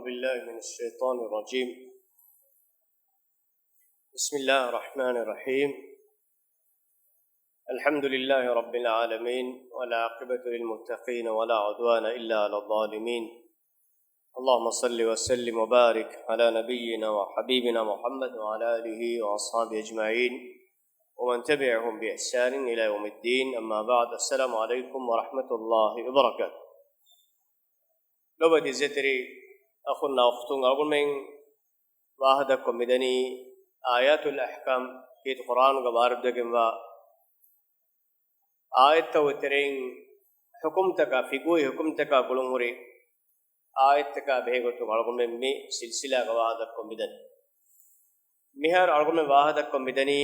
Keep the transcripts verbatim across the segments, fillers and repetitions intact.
بالله من الشيطان الرجيم. بسم الله الرحمن الرحيم. الحمد لله رب العالمين، والعاقبة للمتقين، ولا عدوان إلا على الظالمين. اللهم صل وسلم وبارك على نبينا وحبيبنا محمد وعلى آله وأصحابه أجمعين، ومن تبعهم بإحسان إلى يوم الدين. أما بعد، السلام عليكم ورحمة الله وبركاته. ލޮބުވެތި އިއްޒަތްތެރި އަޚުންނާ އުޚްތުން، އަޅުގަނޑުމެން ވާހަކަދައްކަން މިދަނީ އާޔާތުލް އަޙްކާމް ކީރިތި ޤުރްއާނުގަ ވާރިދުވެގެންވާ އާޔަތްތަކުގެ ތެރެއިން ޙުކުމްތަކާ، ފިޤުހީ ޙުކުމްތަކާ ގުޅުންހުރި އާޔަތްތަކާ ބެހޭގޮތުން އަޅުގަނޑުމެން މި ސިލްސިލާގަ ވާހަކަދައްކަން މިދަނީ. މިހާރު އަޅުގަނޑުމެން ވާހަކަދައްކަން މިދަނީ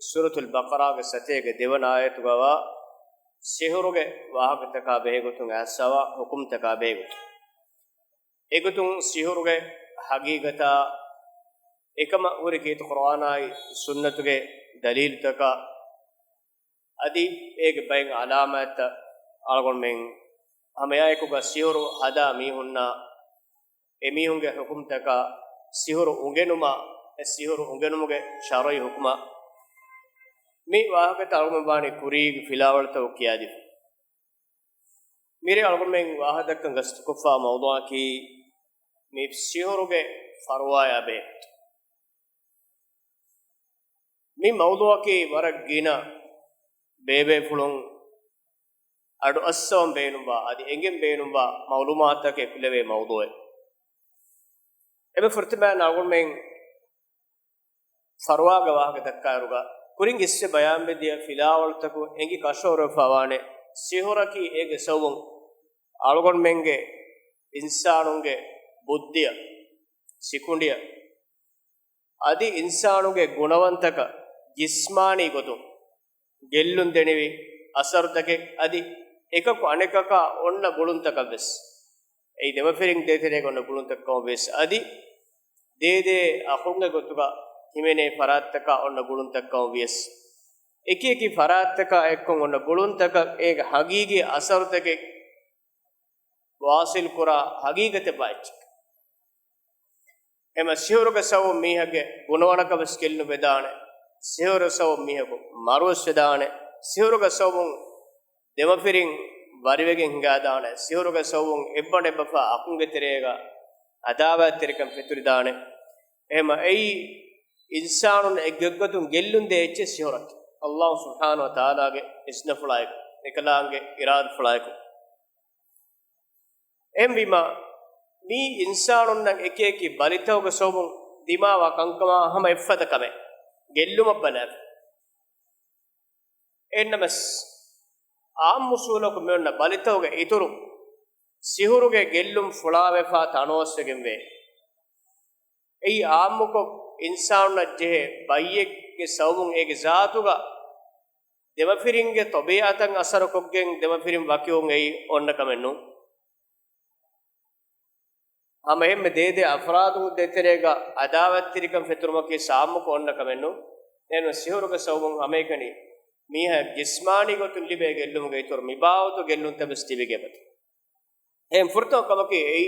ސޫރަތުލް ބަޤަރާގެ ސަތޭކަ ދެވަނަ އާޔަތުގަވާ ސިހުރުގެ ވާހަކަތަކާ ބެހޭގޮތުން އައިސްފަވާ ޙުކުމްތަކާ ބެހޭގޮތުން. އެގޮތުން ސިހުރުގެ ޙަޤީޤަތާ އެކަމަށް ހުރި ކީރިތި ޤުރްއާނާއި ސުންނަތުގެ ދަލީލުތަކާ އަދި އޭގެ ބައެއް ޢަލާމާތްތައް އަޅުގަނޑުމެން ހަމައެއާއެކުގަ ސިހުރު ހަދާ މީހުންނާ އެމީހުންގެ ޙުކުމްތަކާ، ސިހުރު އުނގެނުމާ، އެ ސިހުރު އުނގެނުމުގެ ޝަރުޢީ ޙުކުމާ، މި ވާހަކަތައް އަޅުގަނޑު ވާނީ ކުރީގެ ފިލާވަޅުތަކުގަ ކިޔާދީފަ. މިރޭ އަޅުގަނޑުމެން ވާހަކަދައްކަން ގަސްތުކޮށްފާ މައުޟޫޢަކީ މި ސިހުރުގެ ފަރުވާޔާ ބެހޭ. މި މައުޟޫޢަކީ ވަރަށް ގިނަ ބޭބޭފުޅުން އަޑުއައްސަވަން ބޭނުންވާ، އަދި އެނގެން ބޭނުންވާ މަޢުލޫމާތުތަކެއް ލެވޭ މައުޟޫޢެއް. އެންމެ ފުރަތަމަ އަޅުގަނޑުމެން ފަރުވާގެ ވާހަކަ ދައްކާއިރުގަ، ކުރިން އިސްވެ ބަޔާންވެދިޔަ ފިލާވަޅުތަކުން އެނގި ކަށަވަރުވެފަ ވާނެ، ސިހުރަކީ އޭގެ ސަބަބުން އަޅުގަނޑުމެންގެ އިންސާނުންގެ ބުއްދިއަށް، ސިކުނޑިއަށް، އަދި އިންސާނުގެ ގުނަވަންތަކަށް ޖިސްމާނީ ގޮތުން ގެއްލުން ދެނިވި އަސަރުތަކެއް، އަދި އެކަކު އަނެކަކާ އޮންނަ ގުޅުންތަކަށް ވެސް، އެއީ ދެމަފިރިން ދޭތެރޭގަ އޮންނަ ގުޅުންތަކަށް ވެސް، އަދި ދޭދޭ އަޚުންގެ ގޮތުގަ ހިމެނޭ ފަރާތްތަކާ އޮންނަ ގުޅުންތަކަށް ވިޔަސް، އެކި އެކި ފަރާތްތަކާ އެއްކޮށް އޮންނަ ގުޅުންތަކަށް އޭގެ ހަގީގީ އަސަރުތަކެއް ވާސިލް ކުރާ ހަގީގަތެއް ވާ އެއްޗެއް. އެމަ ސިހުރުގެ ސަބަބުން މީހެއްގެ ގުނަވަނަކަށް ވެސް ގެއްލުން ވެދާނެ. ސިހުރުގެ ސަބަބުން މީހަކު މަރުވެސް ވެދާނެ. ސިހުރުގެ ސަބަބުން ދެމަފިރިން ވަރިވެގެން ހިނގާދާނެ. ސިހުރުގެ ސަބަބުން އެއްބަނޑު އެއްބަފާ އަޚުންގެ ތެރޭގަ އަދާވާތްތެރިކަން ފެތުރިދާނެ. އެހެމަ އެއީ އިންސާނުން އެއްގޮތް ގޮތުން ގެއްލުން ދޭ އެއްޗެއް ސިހުރަކީ. އައްލާހު ސުބްޙާނަހު ވަތަޢާލާގެ އިސްނަފުޅާއެކު، އެކަލާނގެ އިރާދަފުޅާއެކު. އެހެންވީމަ، މީ އިންސާނުންނަށް އެކި އެކި ބަލިތަކުގެ ސަބަބުން ދިމާވާ ކަންކަމާ ހަމަ އެއްފަދަ ކަމެއް، ގެއްލުމަށް ބަލާފަ. އެހެންނަމަސް، އާއްމު އުސޫލަކު މި އޮންނަ ބަލިތަކުގެ އިތުރު، ސިހުރުގެ ގެއްލުން ފުޅާވެފާ ތަނަވަސްވެގެންވޭ. އެއީ އާއްމުކޮށް، އިންސާނުންނަށް ޖެހޭ ބައްޔެއްގެ ސަބަބުން އޭގެ ޒާތުގަ ދެމަފިރިންގެ ޠަބީޢަތަށް އަސަރުކޮށްގެން ދެމަފިރިން ވަކިވުން އެއީ އޮންނަ ކަމެއް ނޫން. ހަމަ އެހެންމެ ދޭދޭ އަފްރާދުން ދޭތެރޭގަ އަދާވަތްތެރިކަން ފެތުރުމަކީ އާއްމުކޮށް އޮންނަ ކަމެއް ނޫން. އެހެންވެ ސިހުރުގެ ސަބަބުން ހަމައެކަނި މީހާ ޖިސްމާނީ ގޮތުން ލިބޭ ގެއްލުމުގެ އިތުރު މިބާވަތު ގެއްލުންތައް ވެސް ތިބިގެ އެބަތި. އެހެން ފުރަތަމަ ކަމަކީ އެއީ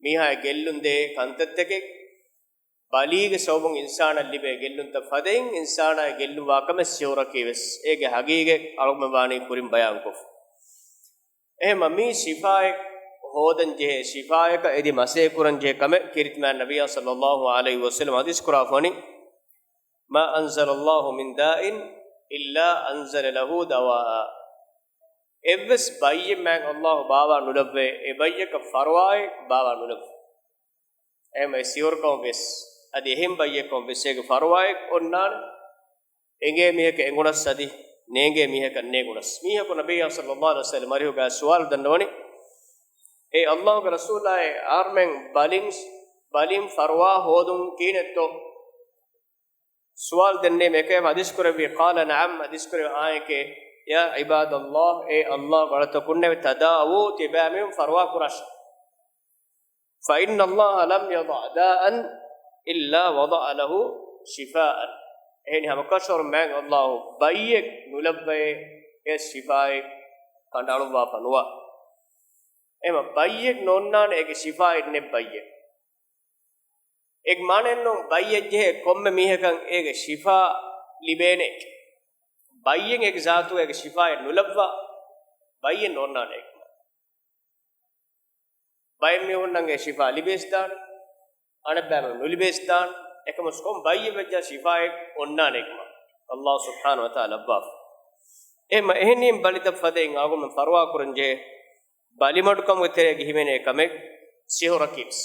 މީހާ ގެއްލުން ދޭ ކަންތައްތަކެއް، ބަލީގެ ސަބަބުން އިންސާނަށް ލިބޭ ގެއްލުންތައް ފަދައިން އިންސާނާއަށް ގެއްލުންވާ ކަމެއް ސިހުރަކީ ވެސް އޭގެ ހަގީގަތް އަޅުގަނޑުމެން ވާނީ ކުރިން ބަޔާންކޮށްފަ. އެހެންމަ މީ ޝިފާއެއް ހޯދަން ޖެހޭ، ޝިފާއަކަށް އެދި މަސައްކަތް ކުރަން ޖެހޭ ކަމެއް ކީރިތި މާތް ނަބިއްޔާ ޞައްލައްލާހު ޢަލައިހި ވަސައްލަމަ ޙަދީޘް ކުރާފަ ވަނީ، "ما أنزل الله من داء إلا أنزل له دواء." އެއްވެސް ބައްޔެއް މާތް އައްލާހު ބާވާ ނުލައްވޭ، އެ ބައްޔަކަށް ފަރުވާއެއް ބާވާ ނުލައްވޭ. އެހެން ސިހުރުކަމަށް ވެސް، އަދި އެހެން ބައްޔެއްކަމަށް ވެސް އޭގެ ފަރުވާއެއް އޮންނާނެ. އެނގޭ މީހަކަށް އެނގުނަސް އަދި ނޭނގޭ މީހަކަށް ނޭނގުނަސް. މީހަކު ނަބިއްޔާ ޞައްލައްލާހު ޢަލައިހި ވަސައްލަމަ އަރިހުގަ ސުވާލު ދަންނަވަނީ، އޭ އައްލާހުގެ ރަސޫލާއޭ، އަހަރުމެން ބަލިން، ބަލިން ފަރުވާ ހޯދުން ކިހިނެއްތޯ؟ ސުވާލު ދެންނެވީމަ އެކަމަށް ޙަދީޘް ކުރެއްވީ، قال نعم، ޙަދީޘް ކުރެއްވި އާނއެކޭ، يا عباد الله، އޭ އައްލާހުގެ އަޅުތަކުންނޭވެ، تداووا، ތިޔަބައިމީހުން ފަރުވާ ކުރާށޭ. فإن الله لم يضع داء إلا وضع له شفاء. އެހެނި ހަމަކަށަވަރު މާތް އައްލާހު ބައްޔެއް ނުލައްވައޭ، އެ ޝިފާއެއް ކަނޑައަޅުއްވާފަ ނުވާ. އެހެމަ ބައްޔެއް ނޯންނާނެ އޭގެ ޝިފާއެއް ނެތް ބައްޔެއް. އޭގެ މާނައެއްނޫން ބައްޔަށް ޖެހޭ ކޮންމެ މީހަކަށް އޭގެ ޝިފާ ލިބޭނެ. ބައްޔެއް އޭގެ ޒާތުގަ އޭގެ ޝިފާއެއް ނުލައްވާ ބައްޔެއް ނޯންނާނެ. ބައެއް މީހުންނަށް އެ ޝިފާ ލިބޭސްދާނެ، އަނެއްބައިމީހުން ނުލިބޭސްދާނެ. އެކަމަސް ކޮން ބައްޔެއް ވެއްޖާ ޝިފާއެއް އޮންނާނެ ކަމަށް ﷲ ސުބްޙާނަހޫ ވަތަޢާލާ ލައްވާފަ. އެހެން އެހެނީ ބަލިތައް ފަދައިން އަޅުގަނޑުމެން ފަރުވާކުރަން ޖެހޭ ބަލިމަޑުކަމުގެ ތެރޭގަ ހިމެނޭ ކަމެއް ސިހުރަކީވެސް.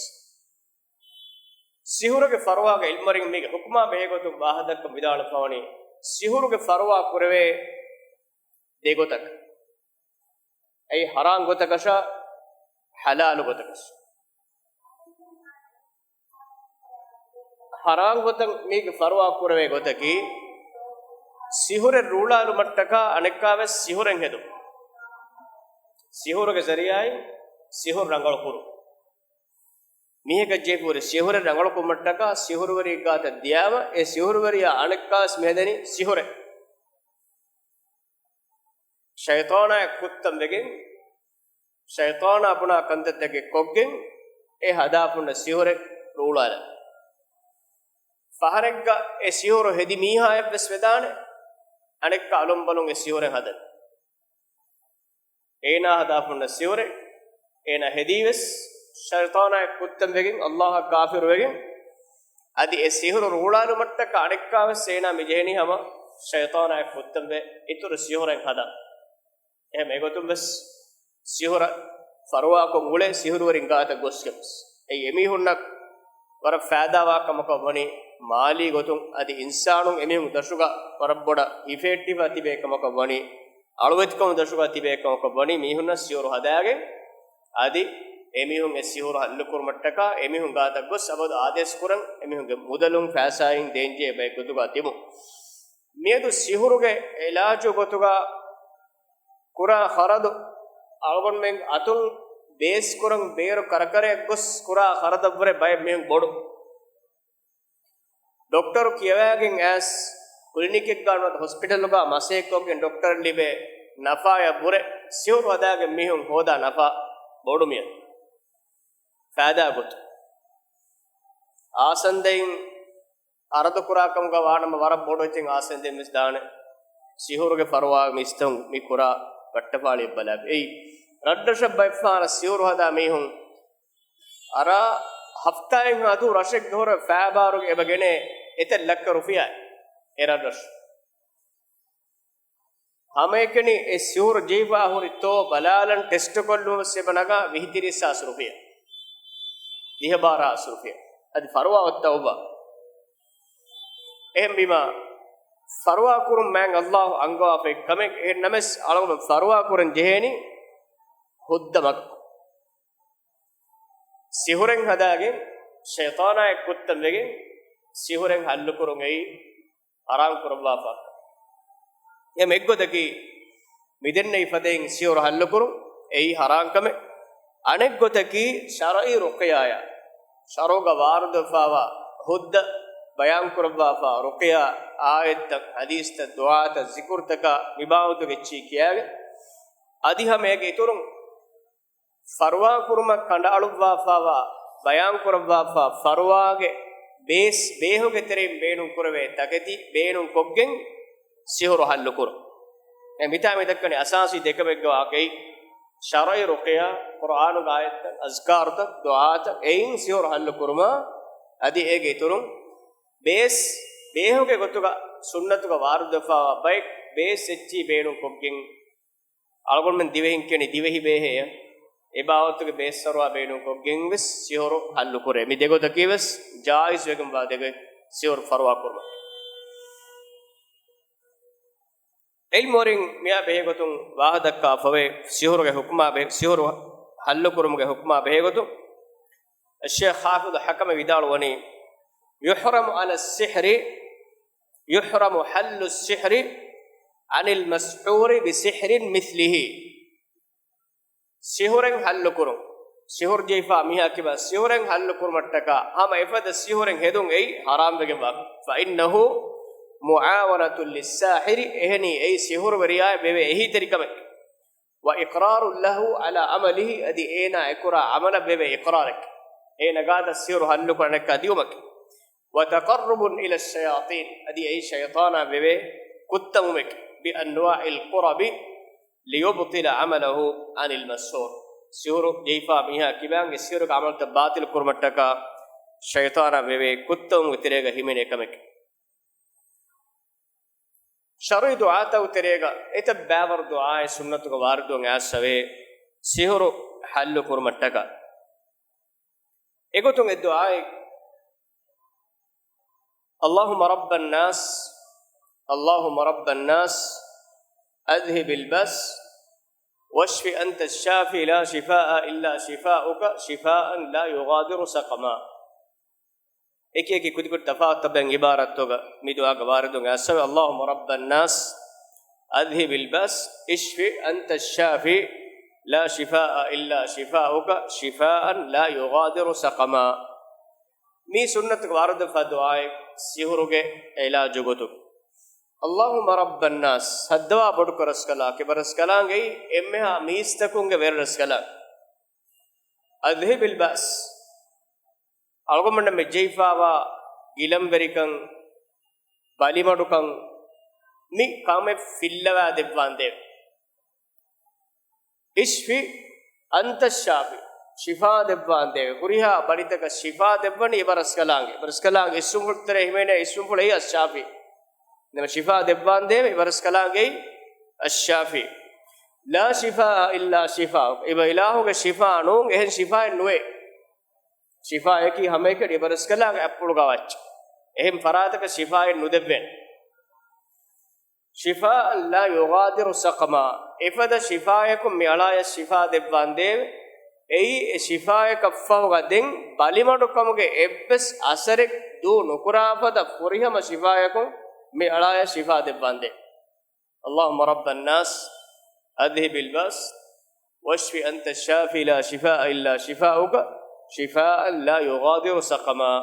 ސިހުރުގެ ފަރުވާގެ ޢިލްމުވެރިން މީގެ ޙުކުމާ ބެހޭގޮތުން ވާހަކަދައްކަން ވިދާޅުވެފަވަނީ، ސިހުރުގެ ފަރުވާ ކުރެވޭ ދެގޮތަކަށް. އެއީ ޙަރާމް ގޮތަކަށާ، ޙަލާލު ގޮތަކަށް. ޙަރާމް ގޮތަށް މީގެ ފަރުވާ ކުރެވޭ ގޮތަކީ، ސިހުރެއް ރޫޅާލުމަށްޓަކާ އަނެއްކާވެސް ސިހުރެއް ހެދުން. ސިހުރުގެ ޒަރީޢާއިން ސިހުރު ރަނގަޅު ކުރުން. މީހަކަށް ޖެހިފަހުރި ސިހުރެއް ރަނގަޅުކުރުމަށްޓަކާ ސިހުރުވެރިއެއްގާތަށް ދިޔާމަ، އެ ސިހުރުވެރިޔާ އަނެއްކާވެސް މިހެދެނީ ސިހުރެއް. ޝައިޠާނާއެއް ކުއްތަން ވެގެން، ޝައިޠާނާ ބުނާ ކަންތައްތަކެއް ކޮށްގެން، އެ ހަދާފަ ހުންނަ ސިހުރެއް ރޫޅާލަން. ފަހަރެއްގަ އެ ސިހުރު ހެދި މީހާއަށްވެސް ވެދާނެ، އަނެއްކާ އަލުންބަލުން އެ ސިހުރެއް ހަދަން. އޭނާ ހަދާފަ ހުންނަ ސިހުރެއް އޭނާ ހެދީވެސް، ޝައިޠާނާއެއް ކުއްތަން ވެގެން، ﷲ އަށް ކާފިރު ވެގެން، އަދި އެ ސިހުރު ރޫޅާލުމަށްޓަކާ އަނެއްކާވެސް އޭނާ މި ޖެހެނީ ހަމަ ޝައިޠާނާއެއް ކުއްތަންވެ އިތުރު ސިހުރެއް ހަދަން. އެހެން އެގޮތުންވެސް ސިހުރަށް ފަރުވާކޮށް އުޅޭ ސިހުރުވެރިން ގާތަށް ގޮސްގެންވެސް. އެއީ އެމީހުންނަށް ވަރަށް ފައިދާވާ ކަމަކަށް ވަނީ، މާލީ ގޮތުން އަދި އިންސާނުން އެމީހުން ދަށުގަ ވަރަށް ބޮޑަށް ހިފެހެއްޓިފަ ތިބޭ ކަމަކަށް ވަނީ، އަޅުވެތިކަމުން ދަށުގަ ތިބޭ ކަމަކަށް ވަނީ، މީހުންނަށް ސިހުރު ހަދާގެން އަދި އެމީހުން އެ ސިހުރު ހައްލުކުރުމަށްޓަކާ އެމީހުން ގާތަށް ގޮސް އަބަދު އާދޭސް ކުރަން އެމީހުންގެ މުދަލުން ފައިސާއިން ދޭންޖެހޭ ބައެއް ގޮތުގަ ތިބުން. މިއަދު ސިހުރުގެ އިލާޖު ގޮތުގަ ކުރާ ޚަރަދު އަޅުގަނޑުމެން އަތުން ބޭސްކުރަން ބޭރު ކަރަކަރައަށް ގޮސް ކުރާ ޚަރަދަށްވުރެ ބައެއް މީހުން ބޮޑު. ޑޮކްޓަރު ކިޔަވައިގެން އައިސް ކްލިނިކެއްގަ ނުވަތަ ހޮސްޕިޓަލުގަ މަސައްކަތްކޮށްގެން ޑޮކްޓަރަށް ލިބޭ ނަފާޔަށްވުރެ ސިހުރު ހަދާގެން މީހުން ހޯދާ ނަފާ ބޮޑު މިއަދު. ފައިދާ ގޮތުން އާސަންދައިން އަރަދުކުރާ ކަމުގަ ވާނަމަ ވަރަށް ބޮޑު އެއްޗެއް އާސަންދައިން ވެސް ދާނެ. ސިހުރުގެ ފަރުވާ މީސްތަކުން މި ކުރާ ބައްޓަފާޅިއެއް ބަލާ. އެއީ ރަށްރަށަށް ބައެއްފަހަރަށް ސިހުރު ހަދާ މީހުން އަރާ ހަފްތާއެއްހާ ދުވަހު ރަށެއްގަ ހުރެ ފައިބާރުގެ އެބަ ގެނޭ އެތައް ލައްކަ ރުފިޔާ އެ ރަށްރަށު. ހަމައެކަނި އެ ސިހުރު ޖެހިފަ ހުރިތޯ ބަލާލަން ޓެސްޓު ކޮށްލުމަށް ވެސް އެބަ ނަގާ ވިހި ތިރީސް ހާސް ރުފިޔާ، ދިހަ ބާރަ ހާސް ރުފިޔާ. އަދި ފަރުވާ އޮތްތަ އޮއްވާ. އެހެންވީމާ، ފަރުވާ ކުރުން މާތް ﷲ އަންގަވާފައި ކަމެއް. އެހެން ނަމަވެސް އަޅުގަނޑު ފަރުވާ ކުރަން ޖެހޭނީ ހުއްދަ މަގަކުން. ސިހުރެއް ހަދާގެން ޝައިޠާނާއެއް ކުއްތަން ވެގެން ސިހުރެއް ހައްލުކުރުން އެއީ ހަރާން ކުރައްވާފަ. އެ އެއްގޮތަކީ މިދެންނެވި ފަދައިން ސިހުރު ހައްލުކުރުން އެއީ ހަރާން ކަމެއް. އަނެއްގޮތަކީ ޝަރުޢީ ރުޤްޔާޔާ، ޝަރުޢުގަ ވާރިދުވެފަވާ ހުއްދަ ބަޔާން ކުރައްވާފަ، ރުޤްޔާ އާޔަތްތައް، ޙަދީޘްތައް، ދުޢާތައް، ޒިކުރުތަކާ މިބާވަތުގެ އެއްޗިހި ކިޔާގެން، އަދި ހަމަ އޭގެ އިތުރުން ފަރުވާ ކުރުމަށް ކަނޑައަޅުއްވާފައިވާ، ބަޔާން ކުރައްވާފަ، ފަރުވާގެ ބޭސް ބޭހުގެ ތެރެއިން ބޭނުން ކުރެވޭ ތަކެތި ބޭނުން ކޮށްގެން ސިހުރު ހައްލު ކުރުން. އެ މިތާ މި ދައްކަނީ އަސާސީ ދެކަމެއްގެ ވާހަކައެއް. ޝަރުޢީ ރުޤްޔާ، ޤުރުއާނުގެ އާޔަތްތައް، އަޒްކާރުތައް، ދުޢާތައް، އެއިން ސިހުރު ހައްލު ކުރުމަށް އަދި އޭގެ އިތުރުން ބޭސް ބޭހުގެ ގޮތުގަ ސުންނަތުގަ ވާރިދުވެފައިވާ ބައެއް ބޭސް އެއްޗިހި ބޭނުން ކޮށްގެން އަޅުގަނޑުމެން ދިވެހިން ކިޔަނީ ދިވެހި ބޭހޭ. އެ ބާވަތުގެ ބޭސް ފަރުވާ ބޭނުން ކޮށްގެން ވެސް ސިހުރު ހައްލު ކުރޭ. މި ދެގޮތަކީ ވެސް ޖާއިޒް ވެގެންވާ ދެގޮތް ސިހުރު ފަރުވާ ކުރުމަށް. ޢިލްމުވެރިން މިއާ ބެހޭގޮތުން ވާހަކަ ދައްކާފަވޭ ސިހުރުގެ ޙުކުމާ ބެ-، ސިހުރު ހައްލު ކުރުމުގެ ޙުކުމާ ބެހޭގޮތުން. އައްޝައިޚް ޙާފިޡު ޙަކަމީ ވިދާޅުވަނީ، يحرم على السحر، يحرم حل السحر عن المسحور بسحر مثله. ސިހުރެއް ހައްލުކުރުން، ސިހުރު ޖެހިފާ މީހާ ކިބަ ސިހުރެއް ހައްލުކުރުމަށްޓަކާ ހަމަ އެފަދަ ސިހުރެއް ހެދުން އެއީ ޙަރާމް ވެގެންވާ. فإنه معاونة للساحر، އެހެނީ އެއީ ސިހުރުވެރިޔާއަށް ވެވޭ އެހީތެރިކަމެއް. وإقرار له على عمله، އަދި އޭނާ އެކުރާ ޢަމަލަށް ވެވޭ އިޤްރާރެއް. އޭނަ ގާތަށް ސިހުރު ހައްލުކޮށް އަނެއްކާ ދިއުމަކީ. وتقرب إلى الشياطين، އަދި އެއީ ޝައިޠާނާ ވެވޭ ކުއްތަމުމެކޭ. بأنواع القرب ليبطل عمله عن المسحور. ސިހުރު ޖެހިފާ މީހާ ކިބާންގެ ސިހުރުގެ ޢަމަލުތައް ބާޠިލު ކުރުމަށްޓަކާ ޝައިޠާނާ ވެވޭ ކުއްތަމުގެ ތެރޭގަ ހިމެނޭ ކަމެކޭ. ޝަރުޢީ ދުޢާތަކުގެ ތެރޭގަ އެތައް ބައިވަރު ދުޢާއެއް ސުންނަތުގަ ވާރިދުވެ އައިސްފަވޭ، ސިހުރު ޙައްލު ކުރުމަށްޓަކާ. އެގޮތުން އެ ދުޢާއެއް، اللهم رب الناس، اللهم رب الناس، أذهب البأس، واشف أنت الشافي، لا شفاء إلا شفاؤك، شفاء لا يغادر سقما. އެކި އެކި ކުދިކުދި ތަފާތު ތަބައިން ޢިބާރާތްތަކުގަ މި ދުޢާގަ ވާރިދުވެ އައިސްފަވޭ، اللهم رب الناس، أذهب البأس، اشف أنت الشافي، لا شفاء إلا شفاؤك، شفاء لا يغادر سقما. މީ ސުންނަތުގަ ވާރިދުވެފަ ދުޢާއެއް ސިހުރުގެ ޢިލާޖު ގޮތުން. اللهم رب الناس، ހައްދަވާ ބޮޑުކޮށް ރަސްކަލާކޮ، އެބަ ރަސްކަލާނގެއީ އެންމެހާ މީސްތަކުންގެ ވެރިރަސްކަލާނގެ. أذهب البأس، އަޅުގަނޑުމެންނަށް މި ޖެހިފާވާ ގިލަންވެރިކަން، ބަލިމަޑުކަން، މި ކަމެއް ފިއްލަވާ ދެއްވާނދޭވެ. اشف أنت الشافي، ޝިފާ ދެއްވާނދޭވެ. ހުރިހާ ބަލިތަކަށް ޝިފާ ދެއްވަނީ އެބަ ރަސްކަލާނގެ. އެބަ ރަސްކަލާނގެ އިސްމުފުޅު ތެރޭ ހިމެނޭ އިސްމުފުޅު އެއީ އައްޝާފީ. ނަމަ ޝިފާ ދެއްވާނދޭވެ، އެބަ ރަސްކަލާނގެއީ އައްޝާފީ. لا شفاء إلا شفاؤك، އެބަ އިލާހުގެ ޝިފާ ނޫން، އެހެން ޝިފާއެއް ނުވޭ. ޝިފާއަކީ ހަމައެކަނި އެބަ ރަސްކަލާނގެ އަތްޕުޅުގަ ވައްޗެއް. އެހެން ފަރާތަކަށް ޝިފާއެއް ނުދެއްވޭނެ. شفاء لا يغادر سقما، އެފަދަ ޝިފާއަކުން މި އަޅާޔަށް ޝިފާ ދެއްވާނދޭވެ. އެއީ އެ ޝިފާއަކަށްފަހުގަ ދެން ބަލިމަޑުކަމުގެ އެއްވެސް އަސަރެއް ދޫ ނުކުރާ ފަދަ ފުރިހަމަ ޝިފާއަކުން މި އަޅާޔަށް ޝިފާ ދެއްވާނދޭވެ. اللهم رب الناس، أذهب البأس، واشف أنت الشافي، لا شفاء إلا شفاؤك، شفاء لا يغادر سقما.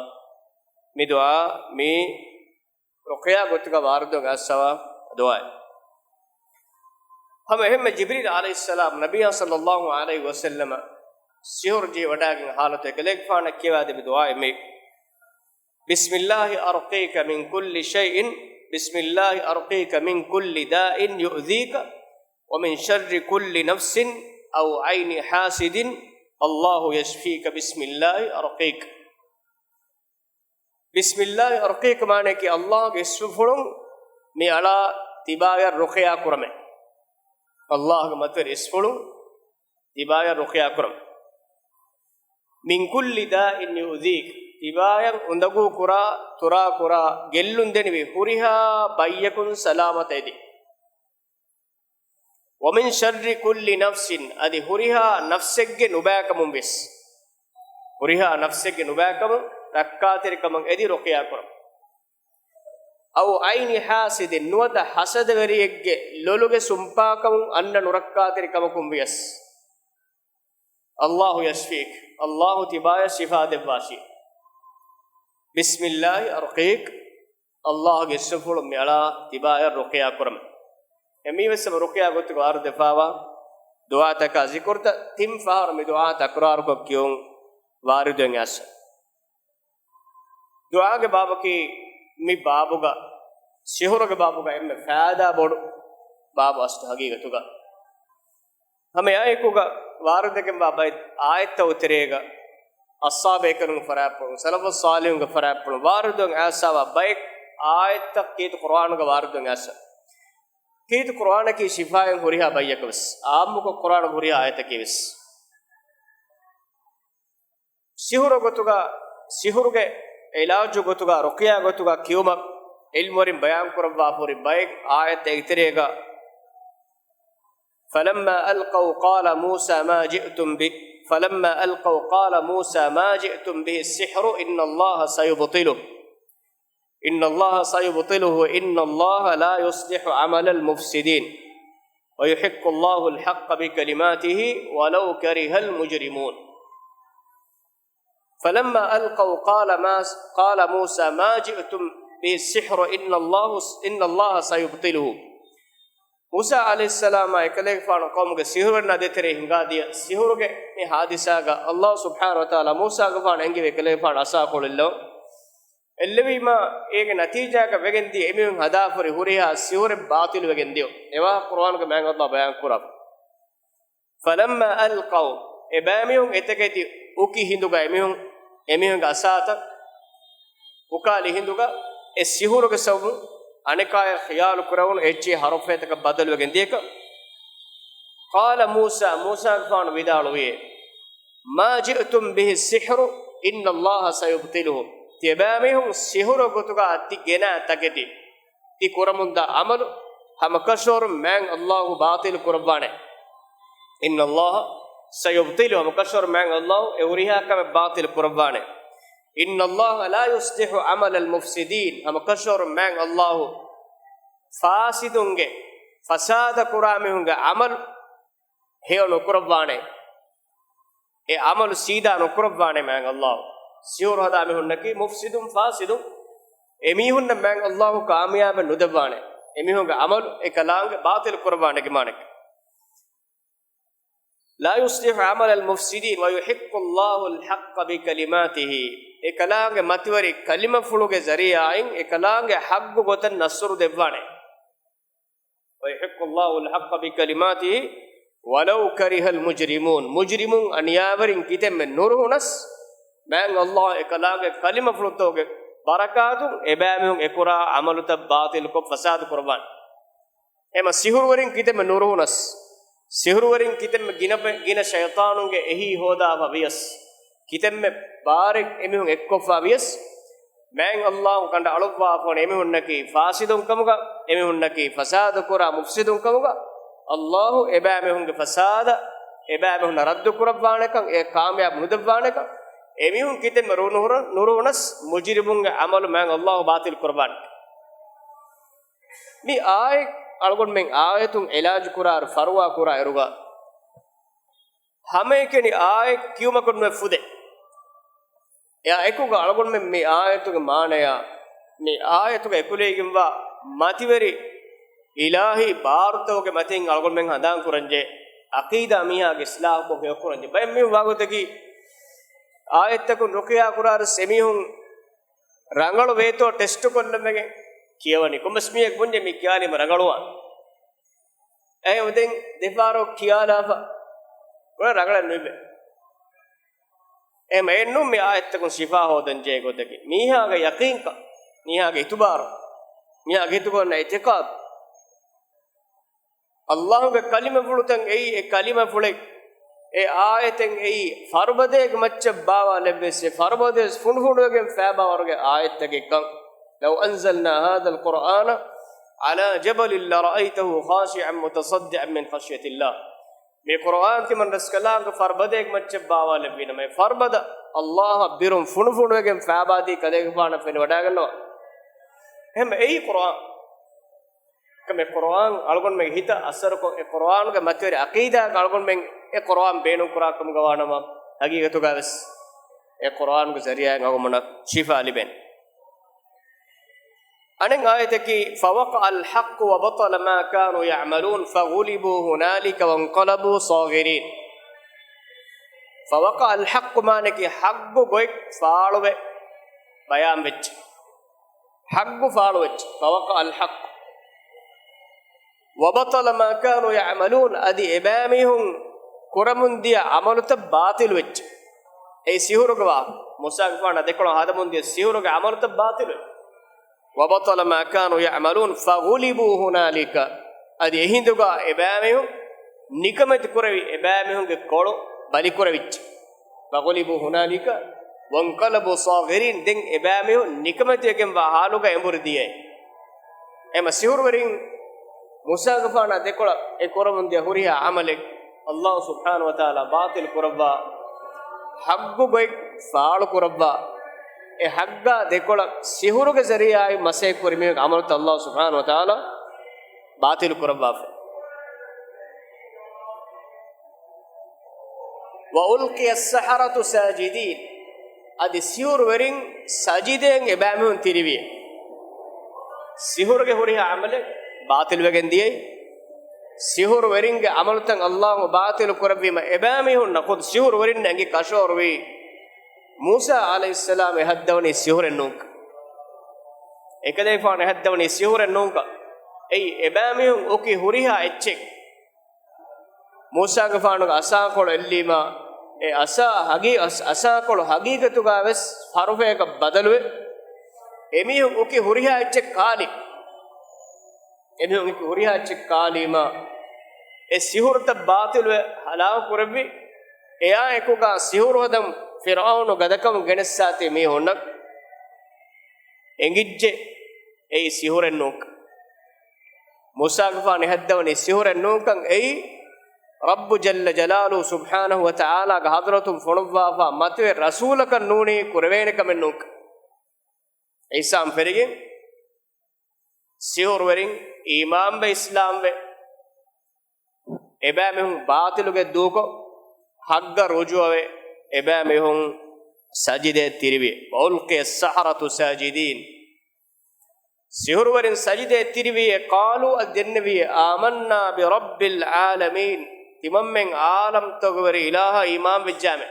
މި ދުޢާ މީ ރުޤިޔާ ގޮތުގަ ވާރިދުވެ އައިސްފަވާ ދުޢާއެއް. ހަމަ އެހެންމެ ޖިބްރީލް ޢަލައިހިއްސަލާމް ނަބިއްޔާ ޞައްލައްލާހު ޢަލައިހި ވަސައްލަމަ ސިހުރު ޖެހި ވަޑައިގެން ޙާލަތު އެކަލޭގެފާނަށް ކިޔަވާދެއްވި ދުޢާއެއް މީ. بسم الله أرقيك من كل شيء، بسم الله أرقيك من كل داء يؤذيك، ومن شر كل نفس أو عين حاسد، الله يشفيك، بسم الله أرقيك. بسم الله أرقيك މާނައަކީ، ﷲގެ އިސްމުފުޅުން މި އަޅާ ތިބާޔަށް ރުޤިޔާ ކުރަމޭ. ﷲގެ މަތިވެރި އިސްފުޅުން ތިބާޔަށް ރުޤިޔާ ކުރަމޭ. من كل داء يؤذيك، ތިބާޔަށް އުނދަގޫ ކުރާ، ތުރާ ކުރާ، ގެއްލުން ދެނިވި ހުރިހާ ބައްޔަކުން ސަލާމަތް އެދި. ومن شر كل نفس، އަދި ހުރިހާ ނަފްސެއްގެ ނުބައިކަމުން ވެސް، ހުރިހާ ނަފްސެއްގެ ނުބައިކަމުން ރައްކާތެރިކަމަށް އެދި ރުޤިޔާ ކުރަން. أو عين حاسد، ނުވަތަ ހަސަދަވެރިއެއްގެ ލޮލުގެ ސުންޕާކަމުން އަންނަ ނުރައްކާތެރިކަމަކުން ވިޔަސް. الله يشفيك، ﷲ ތިބާޔަށް ޝިފާ ދެއްވާށި. بسم الله أرقيك، ﷲގެ އިސްމުފުޅުން މި އަޅާ ތިބާޔަށް ރުޤިޔާ ކުރަމޭ. އެ މީވެސް ހަމަ ރުޤިޔާ ގޮތުގަ ވާރިދުވެފާވާ ދުޢާތަކާ ޒިކުރުތައް ތިން ފަހަރު މި ދުޢާ ތަކުރާރުކޮށް ކިޔުން ވާރިދުވެ އައިސްފަ. ދުޢާގެ ބާބަކީ މި ބާބުގަ ސިހުރުގެ ބާބުގަ އެންމެ ފައިދާ ބޮޑު ބާބު އަސްލު ހަގީގަތުގަ. ހަމަ އެއާއެކުގަ ވާރިދުވެގެންވާ ބައެއް އާޔަތްތައް ތެރޭގަ އަޞްޙާބު ބޭކަލުންގެ ފަރާތްޕުޅުން، ސަލަފު ޞާލިޙުންގެ ފަރާތްޕުޅުން ވާރިދުވެ އައިސްފަވާ ބައެއް އާޔަތްތައް ކީރިތި ޤުރުއާނުގަ ވާރިދުވެ އައިސްފަ. ކީރިތި ޤުރުއާނަކީ ޝިފާއެއް ހުރިހާ ބައްޔަކަށް ވެސް، ޢާއްމުކޮށް ޤުރުއާނުގެ ހުރިހާ އާޔަތަކީ ވެސް. ސިހުރު ގޮތުގަ، ސިހުރުގެ ޢިލާޖު ގޮތުގަ، ރުޤިޔާ ގޮތުގަ ކިޔުމަށް ޢިލްމުވެރިން ބަޔާން ކުރައްވާފަ ހުރި ބައެއް އާޔަތްތައް ތެރޭގަ، فلما ألقوا قال موسى ما جئتم به، فلما ألقوا قال موسى ما جئتم به السحر إن الله سيبطله، إن الله سيبطله، إن الله لا يصلح عمل المفسدين، ويحق الله الحق بكلماته ولو كره المجرمون. فلما ألقوا قال ما، قال موسى ما جئتم به السحر إن الله، إن الله سيبطله. މޫސާ ޢަލައިހިއްސަލާމާ އެކަލޭގެފާނު ޤައުމުގެ ސިހުރުވެރިންނާ ދޭތެރޭ ހިނގާދިޔަ ސިހުރުގެ މި ޙާދިސާގަ ﷲ ސުބްޙާނަހޫ ވަތަޢާލާ މޫސާގެފާނު އެންގެވި އެކަލޭގެފާނު އަސާކޮޅު އެއްލަވަން. އެއްލެވީމާ އޭގެ ނަތީޖާގަ ވެގެންދިޔަ އެމީހުން ހަދާފަ ހުރި ހުރިހާ ސިހުރެއް ބާޠިލުވެގެން ދިޔުން. އެވާހަކަ ޤުރުއާނުގަ މާތް ﷲ ބަޔާން ކުރާފަ. فَلَمَّا أَلْقَوْا، އެބައިމީހުން އެތަކެތި އުކި ހިނދުގަ އެމީހުން، އެމީހުންގެ އަސާތައް އުކާލި ހިނދުގަ އެ ސިހުރުގެ ސަބަބުން އަނެކާޔަށް ޚިޔާލު ކުރެވުނު އެއްޗެހި ޙަރުފޭތަކަށް ބަދަލުވެގެން ދިޔަކަށް. قَالَ مُوسَىٰ، މޫސާގެފާނު ވިދާޅުވިއޭ، مَا جِئْتُمْ بِهِ السِّحْرُ إِنَّ اللَّهَ سَيُبْطِلُهُ. ތިޔަބައި މީހުން ސިހުރު ގޮތުގަ ތި ގެނައި ތަކެތި، ތި ކުރަމުންދާ ޢަމަލު، ހަމަކަށަވަރުން މާތް ﷲ ބާޠިލު ކުރައްވާނެ. إِنَّ اللَّهَ سَيُبْطِلُهُ، ހަމަކަށަވަރުން މާތް ﷲ އެ ހުރިހާ ކަމެއް ބާޠިލު ކުރައްވާނެ. إِنَّ اللَّهَ لَا يُصْلِحُ عَمَلَ الْمُفْسِدِينَ، ހަމަކަށަވަރުން މާތް ﷲ ފާސިދުންގެ، ފަސާދަ ކުރާ މީހުންގެ ޢަމަލު ހެޔޮ ނުކުރައްވާނެ. އެ ޢަމަލު ސީދާ ނުކުރައްވާނެ މާތް ﷲ. ސިހުރު ހަދާ މީހުންނަކީ މުފްސިދުން ފާސިދުން. އެމީހުންނަށް މާތް ﷲ ކާމިޔާބެއް ނުދެއްވާނެ. އެމީހުންގެ ޢަމަލު އެކަލާނގެ ބާޠިލު ކުރައްވާނެ ގެ މާނައެއް. لَا يُصْلِحُ عَمَلَ الْمُفْسِدِينَ وَيُحِقُّ اللَّهُ الْحَقَّ بِكَلِمَاتِهِ. އެކަލާނގެ މަތިވެރި ކަލިމަފުޅުގެ ޒަރީޢާއިން އެކަލާނގެ ޙައްޤު ގޮތަށް ނަޞްރު ދެއްވާނެ. وَيُحِقُّ اللَّهُ الْحَقَّ بِكَلِمَاتِهِ وَلَوْ كَرِهَ الْمُجْرِمُونَ. މުޖްރިމުން އަނިޔާވެރިން ކިތަންމެ ނުރުހުނަސް، މާތް ﷲ އެކަލާނގެ ކަލިމަފުޅުތަކުގެ ބަރަކާތުން އެބައިމީހުން އެކުރާ ޢަމަލުތައް ބާޠިލުކޮށް ފަސާދަ ކުރައްވާނެ. އެމަ ސިހުރުވެރިން ކިތަންމެ ނުރުހުނަސް، ސިހުރުވެރިން ކިތަންމެ ގިނަ، ގިނަ ޝައިޠާނުންގެ އެހީ ހޯދާފަ ވިޔަސް، ކިތަންމެ ބާރެއް އެމީހުން އެއްކޮށްފަ ވިޔަސް، މާތް ﷲ ކަނޑައަޅުއްވާފަ ވަނީ އެމީހުންނަކީ ފާސިދުން ކަމުގަ، އެމީހުންނަކީ ފަސާދަ ކުރާ މުފްސިދުން ކަމުގަ. ﷲ އެބައިމީހުންގެ ފަސާދަ އެބައިމީހުންނަށް ރައްދު ކުރައްވާނެކަން، އެ ކާމިޔާބު ނުދެއްވާނެކަން، އެމީހުން ކިތަންމެ ނުރު، ނުރުހުނަސް މުޖްރިމުންގެ ޢަމަލު މާތް ﷲ ބާޠިލު ކުރައްވާނެ. މި އާޔަތް އަޅުގަނޑުމެން އާޔަތުން ޢިލާޖު ކުރާއިރު، ފަރުވާ ކުރާ އިރުގަ، ހަމައެކަނި އާޔަތް ކިޔުމަކުން ނުވެ ފުދޭ. އެއާ އެކުގަ އަޅުގަނޑުމެން މި އާޔަތުގެ މާނަޔާ، މި އާޔަތުގަ އެކުލެވިގެންވާ މަތިވެރި އިލާހީ ބާރުތަކުގެ މަތިން އަޅުގަނޑުމެން ހަނދާން ކުރަންޖެ، ޢަޤީދާ މީހާގެ އިޞްލާޙުކޮށް ހެޔޮކުރަންޖެ. ބައެއް މީހުން ވާގޮތަކީ، އާޔަތްތަކުން ރުޤިޔާ ކުރާއިރު އެމީހުން ރަނގަޅު ވޭތޯ ޓެސްޓު ކޮށްލަން ވެގެން ކިޔަވަނީ. ކޮންމެސް މީހެއް ބުންޏެ މި ކިޔާލީމަ ރަނގަޅުވާން. އެހެން ދެން ދެފަހަރު ކިޔާލާފަ އޮތް ރަނގަޅެއް ނުވި. އެހެން ނޫން މި އާޔަތްތަކުން ޝިފާ ހޯދަން ޖެހޭ ގޮތަކީ، މީހާގެ ޔަޤީންކަން، މީހާގެ އިތުބާރު، މީހާގެ ހިތުގަ އޮންނަ އިޢްތިޤާދު. ﷲގެ ކަލިމަފުޅުތައް އެއީ، އެ ކަލިމަފުޅެއް، އެ އާޔަތެއް އެއީ، ފަރުބަދައެއްގެ މައްޗަށް ބާވާލެއްވިޔަސް، އެ ފަރުބަދަޔަސް ފުނޑުފުނޑުވެގެން ފައިބާވަރުގެ އާޔަތްތަކެއްކަން. لَوْ أَنزَلْنَا هَذَا الْقُرْآنَ عَلَىٰ جَبَلٍ لَرَأَيْتَهُ خَاشِعًا مُتَصَدِّعًا مِنْ خَشْيَةِ اللَّهِ. މި ޤުރުއާން ތިމަން ރަސްކަލާނގެ ފަރުބަދައެއްގެ މައްޗަށް ބާވާލެއްވިނަމަ، އެ ފަރުބަދަ ﷲއަށް ބިރުން ފުނޑުފުނޑުވެގެން ފައިބާދީ ކަލޭގެފާނަށް ފެނިވަޑައިގަންނަވާ. އެހެން އެއީ ޤުރުއާން. އެކަމެ ޤުރުއާން އަޅުގަނޑުމެން ހިތަށް އަސަރުކޮށް، އެ ޤުރުއާންގެ މަތިވެރި ޢަޤީދާގަ އަޅުގަނޑުމެން އެ ޤުރުއާން ބޭނުން ކުރާ ކަމުގަ ވާނަމަ، ޙަޤީޤަތުގަ ވެސް އެ ޤުރުއާންގެ ޒަރީޢާއިން އަޅުގަނޑުމެންނަށް ޝިފާ ލިބޭނެ. އަނެއް އާޔަތަކީ، فَوَقَعَ الْحَقُّ وَبَطَلَ مَا كَانُوا يَعْمَلُونَ فَغُلِبُوا هُنَالِكَ وَانْقَلَبُوا صَاغِرِينَ. فَوَقَعَ الْحَقُّ މާނައަކީ ޙައްޤު ގޮތް ފާޅުވެ ބަޔާންވެއްޖެ. ޙައްޤު ފާޅުވެއްޖެ. فَوَقَعَ الْحَقُّ وَبَطَلَ مَا كَانُوا يَعْمَلُونَ. އަދި އެބައިމީހުން ކުރަމުންދިޔަ ޢަމަލުތައް ބާޠިލުވެއްޖެ. އެއީ ސިހުރުގެ ވާހަކަ. މޫސާގެފާނާ ދެކޮޅަށް ހަދަމުންދިޔަ ސިހުރުގެ ޢަމަލުތައް ބާޠިލުވެ. وَبَطَلَ مَا كَانُوا يَعْمَلُونَ فَغُلِبُوا هُنَالِكَ. އަދި އެހިނދުގަ އެބައިމީހުން ނިކަމެތި ކުރެވި، އެބައިމީހުންގެ ކޮޅު ބަލިކުރެވިއްޖެ. فَغُلِبُوا هُنَالِكَ وَانْقَلَبُوا صَاغِرِينَ. ދެން އެބައިމީހުން ނިކަމެތިވެގެންވާ ޙާލުގަ އެނބުރި ދިޔައޭ. އެމަ ސިހުރުވެރިން މޫސާގެފާނާ ދެކޮޅަށް އެ ކުރަމުންދިޔަ ހުރިހާ ޢަމަލެއް ﷲ ސުބްޙާނަހޫ ވަތަޢާލާ ބާޠިލު ކުރައްވާ، ޙައްޤު ގޮތް ފާޅު ކުރައްވާ، އެ ޙައްޤާ ދެކޮޅަށް ސިހުރުގެ ޒަރީޢާއިން މަސައްކަތް ކުރި މީހުންގެ ޢަމަލުތައް ﷲ ސުބްޙާނަހޫ ވަތަޢާލާ ބާޠިލު ކުރައްވާފަ. وَأُلْقِيَ السَّحَرَةُ سَاجِدِينَ. އަދި ސިހުރުވެރިން ސަޖިދައިން އެބައިމީހުން ތިރިވިއޭ. ސިހުރުގެ ހުރިހާ ޢަމަލެއް ބާޠިލުވެގެން ދިޔައީ. ސިހުރުވެރިންގެ ޢަމަލުތައް އައްލާހު ބާޠިލު ކުރެއްވީމަ، އެބައިމީހުންނަށް ޚުދު ސިހުރުވެރިންނަށް އެނގި ކަށަވަރުވީ، މޫސާ ޢަލައިހިއްސަލާމް އެހައްދަވަނީ ސިހުރެއް ނޫންކަން. އެކަލޭގެފާނު އެހައްދަވަނީ ސިހުރެއް ނޫންކަން. އެއީ، އެބައިމީހުން އުކި ހުރިހާ އެއްޗެއް މޫސާގެފާނުގެ އަސާކޮޅު އެއްލީމާ، އެ އަސާ ހަގީ-، އަސް-، އަސާކޮޅު ހަގީގަތުގަ ވެސް ހަރުފަޔަކަށް ބަދަލުވެ، އެމީހުން އުކި ހުރިހާ އެއްޗެއް ކާލި. އެމީހުން އުކި ހުރިހާ އެއްޗެއް ކާލީމާ، އެ ސިހުރުތައް ބާޠިލުވެ ހަލާކު ކުރެއްވި. އެއާ އެކުގަ ސިހުރު ހަދަން ފިރްޢައުނު ގަދަކަމުން ގެނެއްސާތީ މީހުންނަށް އެނގިއްޖެ، އެއީ ސިހުރެއް ނޫންކަން. މޫސާގެފާނު އެހައްދަވަނީ ސިހުރެއް ނޫންކަން. އެއީ، ރައްބު ޖައްލަ ޖަލާލުހު ސުބްޙާނަހު ވަތަޢާލާގެ ޙަޟްރަތުން ފޮނުއްވާފާ މަތިވެ ރަސޫލަކަށް ނޫނީ ކުރެވޭނެ ކަމެއް ނޫންކަން. އިޙްސާން ފެރިގެން، ސިހުރުވެރިން އީމާންވެ އިސްލާމްވެ، އެބައިމީހުން ބާޠިލުގެ ދޫކޮށް، ޙައްޤަށް ރުޖޫޢަވެ، އެބައިމީހުން ސަޖިދައަށް ތިރިވި. وألقي السحرة ساجدين. ސިހުރުވެރިން ސަޖިދައަށް ތިރިވިއޭ، قالوا، އަދި ދެންނެވިއޭ، آمنا برب العالمين، ތިމަންމެން ޢާލަމްތަކުގެ ވެރި އިލާހަށް އީމާން ވެއްޖާމެ.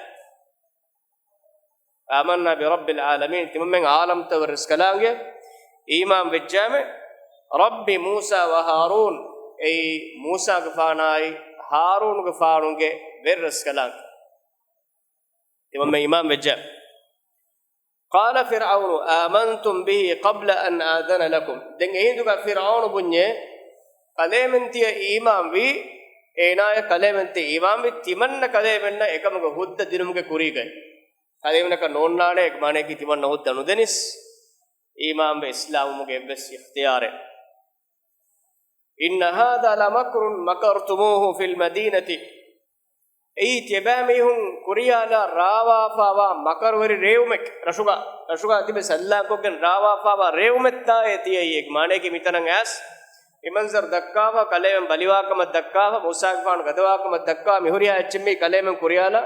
آمنا برب العالمين، ތިމަންމެން ޢާލަމްތަކުގެ ވެރި ރަސްކަލާނގެ އީމާން ވެއްޖާމެ. رب موسى وهارون، އެއީ މޫސާގެފާނާއި ހާރޫނުގެފާނުގެ ވެރި ރަސްކަލާނގެ ތިމަންމެން އީމާން ވެއްޖާމެ. قال فرعون آمنتم به قبل أن آذن لكم. ދެން އެހިނދުގަ ފިރްޢައުނު ބުންޏޭ، ކަލޭމެން ތިޔަ އީމާންވީ، އޭނާޔަށް ކަލޭމެން ތިޔަ އީމާންވީ، ތިމަންނަ ކަލޭމެންނަށް އެކަމުގެ ހުއްދަ ދިނުމުގެ ކުރީގައި. ކަލޭމެންނަކަށް ނޯންނާނެ، އެ މާނަޔަކީ ތިމަންނަ ހުއްދަ ނުދެނީސް، އީމާންވެ އިސްލާމްވުމުގެ އެއްވެސް އިޚްތިޔާރެއް. إن هذا لمكر مكرتموه في المدينة. އެއީ ތިޔަބައިމީހުން ކުރިޔާލާ ރާވާފާވާ މަކަރުވެރި ރޭވުމެއް، ރަށުގަ، ރަށުގަ ތިބެ ސައްލާކޮށްގެން ރާވާފާވާ ރޭވުމެއްތާއޭ ތިޔައީ. އޭގެ މާނަޔަކީ މިތަނަށް އައިސް މި މަންޒަރު ދައްކާފަ، ކަލޭމެން ބަލިވާކަމަށް ދައްކާފަ، މޫސާގެފާނު ގަދަވާކަމަށް ދައްކާ، މިހުރިހާ އެއްޗެއް މި ކަލޭމެން ކުރިޔާލާ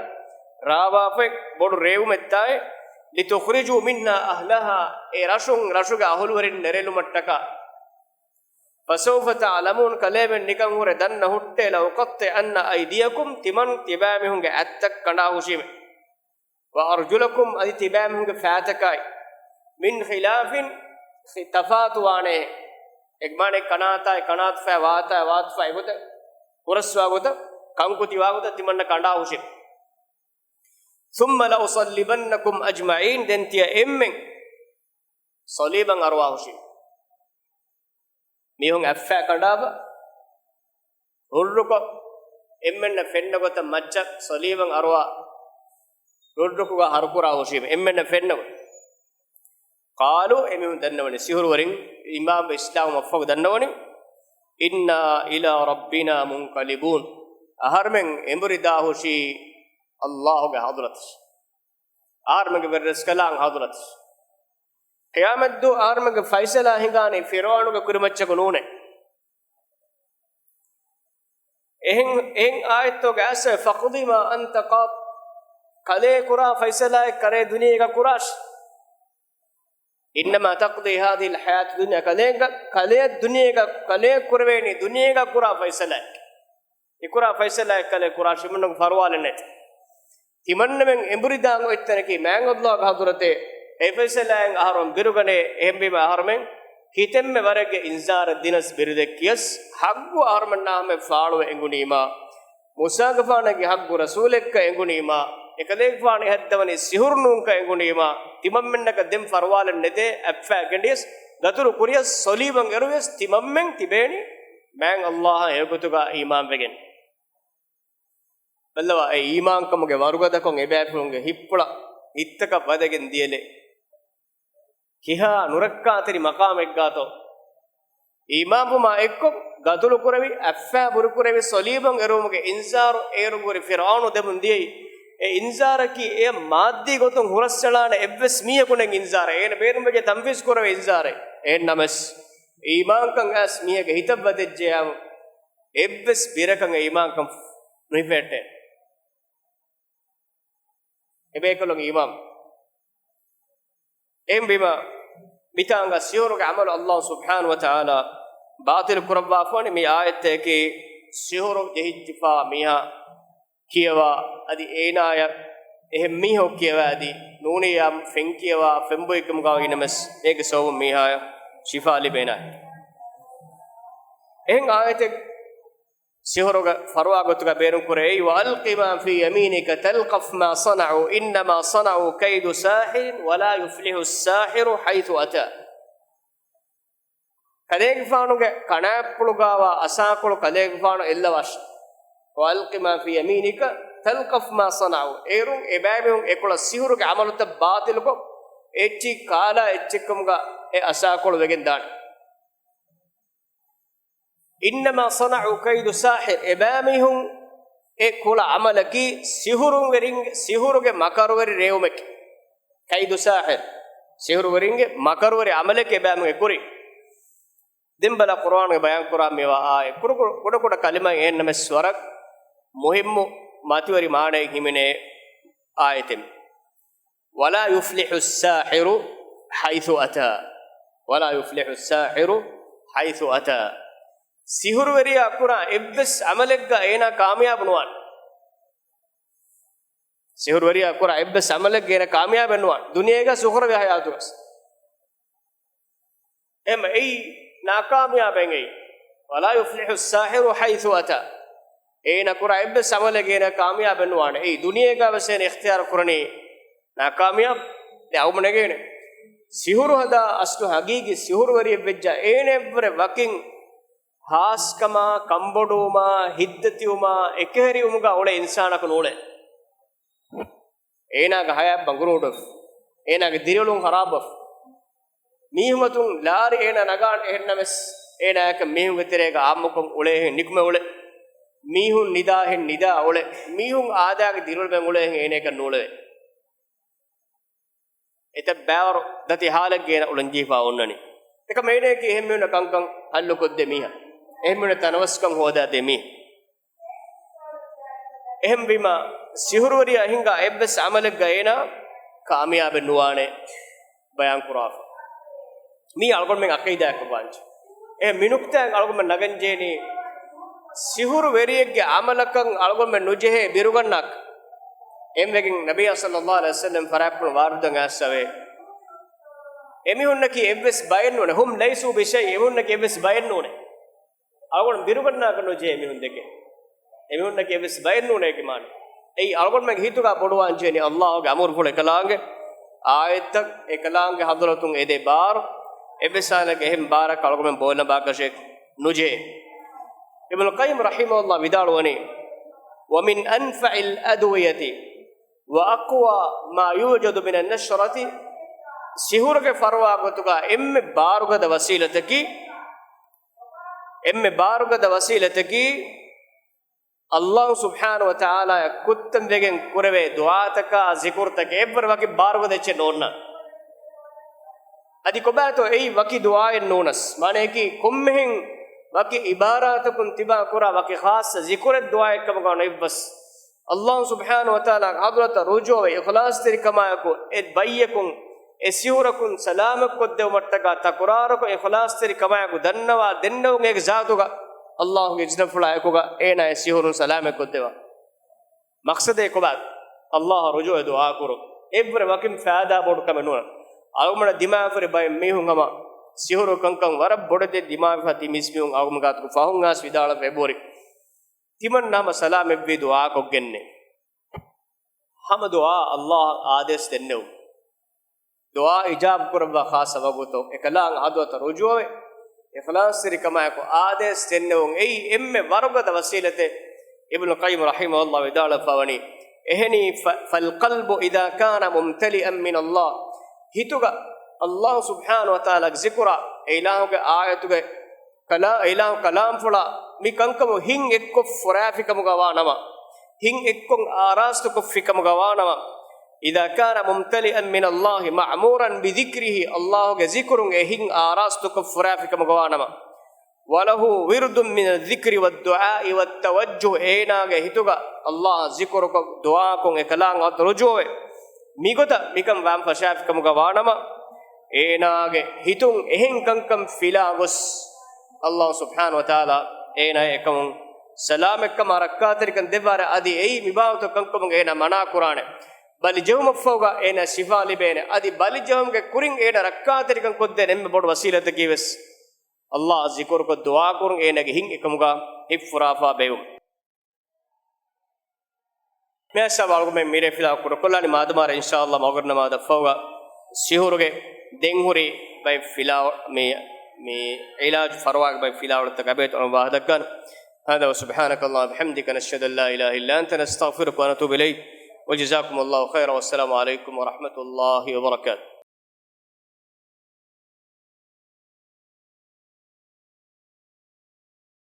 ރާވާފައި ބޮޑު ރޭވުމެއްތާއޭ. لتخرجوا منها أهلها، އެ ރަށުން ރަށުގެ އަހުލުވެރިން ނެރެލުމަށްޓަކާ. فسوف تعلمون، ކަލޭމެން ނިކަން ހުރެ ދަންނަ ހުއްޓޭ، لأقطعن أيديكم، ތިމަން ތިބާމީހުންގެ އަތްތައް ކަނޑާ ހުށީމެ. وأرجلكم، އަދި ތިބާމީހުންގެ ފައިތަކާއި، من خلاف، ތަފާތުވާނޭ. އެގްމާނެ ކަނާތާއި ކަނާތުފައި ވާތާއި ވާތުފައި ގޮތަށް، ހުރަސްވާ ގޮތަށް، ކަންކުތިވާ ގޮތަށް ތިމަންނަ ކަނޑާ ހުށީމެ. ثم لأصلبنكم أجمعين، ދެން ތިޔަ އެންމެން ޞަލީބަށް އަރުވާ ހުށީ. މީހުން އަތްފައި ކަނޑާފަ، ރުއްރުކޮށް، އެންމެންނަށް ފެންނަ ގޮތަށް މައްޗަށް ޞަލީބަށް އަރުވާ، ރުއްރުކުގަ ހަރުކުރާ ހުށީމެ، އެންމެންނަށް ފެންނަ ގޮތަށް. قالوا، އެމީހުން ދަންނަވަނީ، ސިހުރުވެރިން އީމާންވެ އިސްލާމް މަށްފަހު ދަންނަވަނީ، إنا إلى ربنا منقلبون، އަހަރުމެން އެނބުރިދާ ހުށީ ﷲ ގެ ޙަޟްރަތަށް. އަހަރުމެންގެ ވެރި ރަސްކަލާނގެ ޙަޟްރަތަށް. ޤިޔާމަތްދުވަހު އަހަރުމެންގެ ފައިސަލާ ހިނގާނީ ފިރްޢައުނުގެ ކުރިމައްޗަކު ނޫނޭ. އެހެން، އެހެން އާޔަތްތަކުގަ އައިސް، فاقض ما أنت قاض، ކަލޭ ކުރާ ފައިސަލާއެއް ކަލޭ ދުނިޔޭގަ ކުރާށި. إنما تقضي هذه الحياة الدنيا، ކަލޭގަ، ކަލޭ ދުނިޔޭގަ، ކަލޭ ކުރެވޭނީ ދުނިޔޭގަ ކުރާ ފައިސަލާއެއް. އެ ކުރާ ފައިސަލާއެއް ކަލޭ ކުރާށި، ތިމަންނަގެ ފަރުވާލެއް ނެތި. ތިމަންނަމެން އެނބުރިދާން އޮތް ތަނަކީ މާތް ﷲ ގެ ޙަޟްރަތޭ. އެ ފައިސަލާއެއް އަހަރުމެން ބިރުގަނޭ. އެހެންވީމަ އަހަރުމެން ކިތަންމެ ވަރެއްގެ އިންޒާރެއް ދިނަސް ބިރުދެއްކިޔަސް، ޙައްޤު އަހަރުމެންނާ ހަމަޔަށް ފާޅުވެ އެނގުނީމާ، މޫސާގެފާނަށް ޙައްޤު ރަސޫލެއްކަން އެނގުނީމާ، އެކަލޭގެފާނު އެހައްދަވަނީ ސިހުރު ނޫންކަން އެނގުނީމާ، ތިމަންމެންނަކަށް ދެން ފަރުވާލެއް ނެތޭ، އަތްފައި ގެނޑިޔަސް، ގަތުރު ކުރިޔަސް، ޞަލީބަށް އެރުވިޔަސް، ތިމަންމެން ތިބޭނީ މާތް ﷲ އާއި އެގޮތުގަ އީމާންވެގެން. ބައްލަވާ، އެ އީމާންކަމުގެ ވަރުގަދަކޮށް އެބައިފުޅުންގެ ހިތްޕުޅަށް ހިތްތަކަށް ވަދެގެން ދިޔަލެ. ކިހާ ނުރައްކާތެރި މަޤާމެއްގާތޯ؟ އީމާންވުމާ އެއްކޮށް، ގަތުލު ކުރެވި، އަތްފައި ބުރުކުރެވި، ޞަލީބަށް އެރުވުމުގެ އިންޒާރު އޭރުން ހުރި ފިރްޢައުނު ދެމުން ދިޔައީ. އެ އިންޒާރަކީ އެ މާއްދީ ގޮތުން ހުރަސްއަޅާނެ އެއްވެސް މީހަކު ނެތް އިންޒާރެއް. އޭނަ ބޭނުންވެއްޖެ ތަންފީޒް ކުރެވޭ އިންޒާރެއް. އެހެން ނަމަވެސް، އީމާންކަން އައިސް މީހެއްގެ ހިތަށް ވަދެއްޖެޔާމު، އެއްވެސް ބިރަކަށް އެ އީމާންކަން ނުހިފެހެއްޓޭ. އެބޭކަލުން އީމާން. އެހެންވީމަ، މިތާނގަ ސިހުރުގެ ޢަމަލު ﷲ ސުބްޙާނަހޫ ވަތަޢާލާ ބާޠިލު ކުރައްވާފަވަނީ. މި އާޔަތަކީ ސިހުރު ޖެހިއްޖިފާ މީހާ ކިޔަވާ، އަދި އޭނާޔަށް އެހެން މީހަކު ކިޔަވާ އަދި ނޫނިއްޔާ ފެން ކިޔަވާ ފެންބޮއެއްކަމުގަ އިނަމެސް އޭގެ ސަބަބުން މީހާޔަށް ޝިފާ ލިބޭނާ. އެހެން އާޔަތެއް ސިހުރުގެ ފަރުވާ ގޮތުގަ ބޭނުންކުރޭ، وَأَلْقِ مَا فِي يَمِينِكَ تَلْقَفْ مَا صَنَعُوا إِنَّمَا صَنَعُوا كَيْدُ سَاحِرٍ وَلَا يُفْلِحُ السَّاحِرُ حَيْثُ أَتَىٰ. ކަލޭގެފާނުގެ ކަނާތްޕުޅުގަވާ އަސާކޮޅު ކަލޭގެފާނު އެއްލަވާށި. وَأَلْقِ مَا فِي يَمِينِكَ تَلْقَفْ مَا صَنَعُوا. އޭރުން އެބައިމީހުން އެކޮޅަށް ސިހުރުގެ އަމަލުތައް ބާޠިލުކޮށް، އެއްޗިހި ކާލާ އެއްޗެއްކަމުގަ އެ އަސާކޮޅު ވެގެން ދާނެ. إِنَّمَا صَنَعُوا كَيْدُ سَاحِرٍ. އެބައިމީހުން އެ ކުޅަ އަމަލަކީ ސިހުރުވެރިން، ސިހުރުގެ މަކަރުވެރި ރޭވުމެކޭ. كَيْدُ سَاحِرٍ. ސިހުރުވެރިންގެ މަކަރުވެރި އަމަލެކޭ އެބައިމީހުން އެ ކުރީ. ދެން ބަލަ، ޤުރުއާނުގެ ބަޔާން ކުރާ މިވާ އާޔަތް ކުޑަ ކުޑަ، ކުޑަ ކުޑަ ކަލިމައިން އެހެންނަމަވެސް ވަރަށް މުހިއްމު މަތިވެރި މާނައެއް ހިމެނޭ އާޔަތެއް. وَلَا يُفْلِحُ السَّاحِرُ حَيْثُ أَتَىٰ. وَلَا يُفْلِحُ السَّاحِرُ حَيْثُ أَتَىٰ. ސިހުރުވެރިޔާ ކުރާ އެއްވެސް އަމަލެއްގަ އޭނާ ކާމިޔާބު ނުވާނެ. ސިހުރުވެރިޔާ ކުރާ އެއްވެސް އަމަލެއްގަ އޭނާ ކާމިޔާބެއް ނުވާނެ، ދުނިޔޭގަ އުޚްރަވީ ހަޔާތުގަސް. އެހެން އެއީ ނާކާމިޔާބެއް އެއީ. وَلَا يُفْلِحُ السَّاحِرُ حَيْثُ أَتَىٰ. އޭނާ ކުރާ އެއްވެސް އަމަލެއްގަ އޭނާ ކާމިޔާބެއް ނުވާނެ. އެއީ ދުނިޔޭގަ ވެސް އޭނާ އިޚްތިޔާރު ކުރަނީ ނާކާމިޔާބު. ދެން އަޅުގަނޑު ނެގޭނެ. ސިހުރު ހަދާ އަސްލު ހަގީގީ ސިހުރުވެރިއެއް ވެއްޖާ އޭނަ އެއްވުރެ ވަކިން ހާސްކަމާ، ކަންބޮޑުވުމާ، ހިތްދަތިވުމާ، އެކަހެރިވުމުގަ އުޅޭ އިންސާނަކު ނޫޅޭ. އޭނާގެ ހަޔާތް ބަނގުރޫޓުވެފަ. އޭނާގެ ދިރިއުޅުން ޚަރާބުވެފަ. މީހުން އަތުން ލާރި އޭނާ ނަގާނެ، އެހެންނަމަވެސް އޭނާއަކަށް މީހުންގެ ތެރޭގަ އާއްމުކޮށް އުޅޭހެން ނިކުމެ އުޅޭ. މީހުން ނިދާހެން ނިދާ އުޅޭ. މީހުން އާދައިގެ ދިރިއުޅުމެއް އުޅޭހެން އޭނާއަކަށް ނޫޅެވޭ. އެތައް ބައިވަރު ދަތި ހާލެއްގަ އޭނަ އުޅެންޖެހިފަ އޮންނަނީ. އެކަމަކު އޭނައަކީ އެހެން މީހުންނަށް ކަންކަން ހައްލުކޮށްދޭ މީހާ. އެހެން މީހުންނަށް ތަނަވަސްކަން ހޯދާދޭ މީހާ. އެހެންވީމަ، ސިހުރުވެރިޔާ ހިންގާ އެއްވެސް އަމަލެއްގަ އޭނާ ކާމިޔާބެއް ނުވާނެ ބަޔާން ކުރާފަ. މީ އަޅުގަނޑުމެން އަޤީދާއަކަށް ވާންޖެ. އެ މިނުކްތާއިން އަޅުގަނޑުމެން ނަގަންޖެހެނީ، ސިހުރުވެރިއެއްގެ އަމަލަކަށް އަޅުގަނޑުމެން ނުޖެހޭ ބިރުގަންނާކަށް. އެންމެގެން ނަބިއްޔާ ޞައްލައްލާހު ޢަލައިހި ވަސައްލަމް ފަރާތްޕުޅު ވާރިދުވެގެން އައިސްފަވޭ. އެމީހުންނަކީ އެއްވެސް ބައެއް ނޫނޭ. هُمْ لَيْسُوا بِشَيْءٍ. އެމީހުންނަކީ އެއްވެސް ބައެއް ނޫނޭ. އަޅުގަނޑު ބިރުގަންނާކަށް ނުޖެހޭ އެމީހުން ދެކެ. އެމީހުންނަކީ އެއްވެސް ބައެއް ނޫނޭ އޭގެ މާނަ. އެއީ އަޅުގަނޑުމެންގެ ހިތުގަ ބޮޑުވާން ޖެހެނީ ﷲ ގެ އަމުރުފުޅު އެކަލާނގެ އާޔަތްތައް، އެކަލާނގެ ޙަޟްރަތުން އެދޭ ބާރު، އެއްވެސް އާނަގެ އެހެން ބާރަކަށް އަޅުގަނޑުމެން ބޯލަނބާކަށެއް ނުޖެހޭ. އިބްނު ޤައްޔިމް ރަޙިމަހުﷲ ވިދާޅުވަނީ، وَمِنْ أَنْفَعِ الْأَدْوِيَةِ وَأَقْوَى مَا يُوجَدُ مِنَ النَّشْرَةِ، ސިހުރުގެ ފަރުވާ ގޮތުގަ އެންމެ ބާރުގަދަ ވަސީލަތަކީ، އެންމެ ބާރުގަދަ ވަސީލަތަކީ، ﷲ ސުބްޙާނަހޫ ވަތަޢާލާއަށް ކުއްތަން ވެގެން ކުރެވޭ ދުޢާތަކާ ޒިކުރުތަކެއް އެއްވަރަށް ވަކި ބާރުގަދަ އެއްޗެއް ނޯންނާނެ. އަދި ކޮބާތޯ އެއީ ވަކި ދުޢާއެއް ނޫނަސް، މާނަޔަކީ ކޮންމެހެން ވަކި ޢިބާރާތަކުން ތިބާ ކުރާ ވަކި ޚާއްޞަ ޒިކުރެއް ދުޢާއެއްކަމުގަ ނުއިއްވަސް، ﷲ ސުބްޙާނަހޫ ވަތަޢާލާގެ ޙަޟްރަތަށް ރުޖޫޢަވެ، އިޚްލާޞްތެރިކަމާއެކު އެ ބައްޔަކުން އެ ސިހުރަކުން ސަލާމަތްކޮށްދެވުމަށްޓަކާ ތަކުރާރުކޮށް އިޚްލާޞްތެރިކަމާއެކު ދަންނަވާ ދެންނެވުން އޭގެ ޒާތުގަ ﷲ ގެ އިޒްނަފުޅާއެކުގަ އޭނާ އެ ސިހުރުން ސަލާމަތްކޮށްދެވާ. މަޤްޞަދެއް ކޮބާ؟ ﷲ އަށް ރުޖޫޢަވެ ދުޢާކުރުން. އެއްވުރެ ވަކިން ފައިދާ ބޮޑު ކަމެއް ނޫން. އަޅުގަނޑަށް ދިމާވެފަ ހުރި ބައެއް މީހުން ހަމަ ސިހުރު ކަންކަން ވަރަށް ބޮޑެތި ދިމާވެފަ ތި މީސްމީހުން އަޅުގަނޑު ގާތުގަ ފަހުން އައިސް ވިދާޅުވެ އެބަހުރި. ތިމަންނަ ހަމަ ސަލާމަތްވީ ދުޢާކޮށްގެންނޭ. ހަމަ ދުޢާ ﷲ އަށް އާދޭސް ދެންނެވުން. ދުޢާ އިޖާބަ ކުރައްވާ ޚާއްޞަ ވަގުތު އެކަލާނގެ ޙަޟްރަތަށް ރުޖޫޢަވެ، އިޚްލާޞްތެރިކަމާއެކު އާދޭސް ދެންނެވުން އެއީ އެންމެ ވަރުގަދަ ވަސީލަތެއް. އިބްނު ޤައްޔިމް ރަޙިމަހުﷲ ވިދާޅުވެފަވަނީ، އެހެނީ، ފަ-، فَالْقَلْبُ إِذَا كَانَ مُمْتَلِئًا مِنَ اللَّهِ، ހިތުގަ ﷲ ސުބްޙާނަހޫ ވަތަޢާލާގެ ޒިކުރާ، އެ އިލާހުގެ އާޔަތުގެ ކަލާ-، އެ އިލާހު ކަލާމްފުޅާ މި ކަންކަމުން ހިތް އެއްކޮށް ފުރާފިކަމުގަ ވާނަމަ، ހިތް އެއްކޮށް އާރާސްތުކޮށްފިކަމުގަ ވާނަމަ، إِذَا كَانَ مُمْتَلِئًا مِنَ اللَّهِ مَعْمُورًا بِذِكْرِهِ، ﷲ ގެ ޒިކުރުން އެ ހިތް އާރާސްތުކޮށް ފުރާފިކަމުގަ ވާނަމަ، وَلَهُ وِرْدٌ مِنَ الذِّكْرِ وَالدُّعَاءِ وَالتَّوَجُّهِ، އޭނާގެ ހިތުގަ ﷲ އަށް ޒިކުރުކޮށް، ދުޢާކޮށް، އެކަލާނގެ ޙަޟްރަތަށް ރުޖޫޢަވެ، މިގޮތަށް މިކަން ވާން ފަށާފިކަމުގަ ވާނަމަ، އޭނާގެ ހިތުން އެހެން ކަންކަން ފިލާ ގޮސް، ﷲ ސުބްޙާނަހޫ ވަތަޢާލާ އޭނާ އެކަމުން ސަލާމަތްކަމާ ރައްކާތެރިކަން ދެއްވާރެ، އަދި އެއީ މިބާވަތު ކަންކަމުގެ އޭނާ މަނާ ކުރާނެ. ބަލި ޖެހުމަށްފަހުގަ އޭނާ ޝިފާ ލިބޭނެ. އަދި ބަލި ޖެހުމުގެ ކުރިން އޭނާ ރައްކާތެރިކަން ކޮށްދޭނެ އެންމެ ބޮޑު ވަސީލަތަކީ ވެސް ﷲ އަށް ޒިކުރުކޮށް ދުޢާކުރުން، އޭނާގެ ހިތް އެކަމުގަ ހިތް ފުރާފާ ބެހުން. މިއަށްސާ ވަޅުގަމެން މިރޭ ފިލާވަޅު ކުޑަކޮށްލާނީ މާދަމާރަ އިންޝާﷲ މަޣްރިބް ނަމާދަށްފަހުގަ ސިހުރުގެ ދެންހުރި ބައެއް ފިލާވަ-، މި، މި ޢިލާޖު ފަރުވާގެ ބައެއް ފިލާވަޅުތަކަށް އަބޭތު ވާހަކަ ދައްކާނެ. هذا وسبحانك اللهم وبحمدك نشهد أن لا إله إلا أنت نستغفرك ونتوب إليك وجزاكم الله خيرا والسلام عليكم ورحمة الله وبركاته.